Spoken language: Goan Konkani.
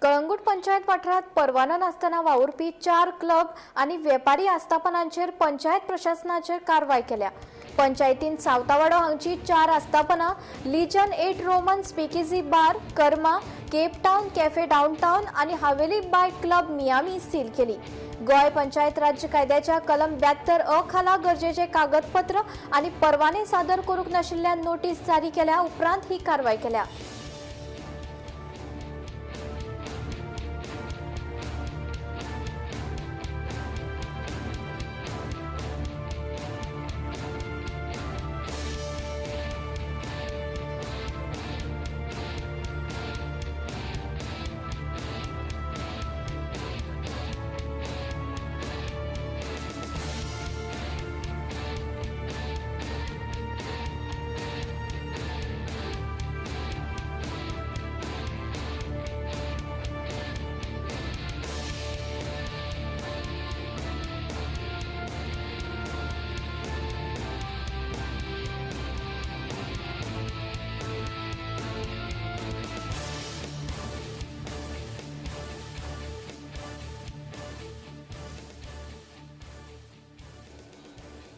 कळंगूट पंचायत वाठारांत परवानो नासतना वावुरपी 4 क्लब आनी वेपारी आस्थापनांचेर पंचायत प्रशासनाचेर कारवाय केल्या. पंचायतीन सावतावाडो हांगची 4 आस्थापनां Legion 8 Roman speakeasy bar, Karma, Cape Town cafe downtown आनी Haveli by club Miami seal केली. गोंय पंचायत राज्य कायद्याच्या कलम 72 अ खाला गरजेचे कागदपत्र आनी परवाने सादर करूंक नाशिल्ल्यान नोटीस जारी केल्या उपरांत ही कारवाय केल्या.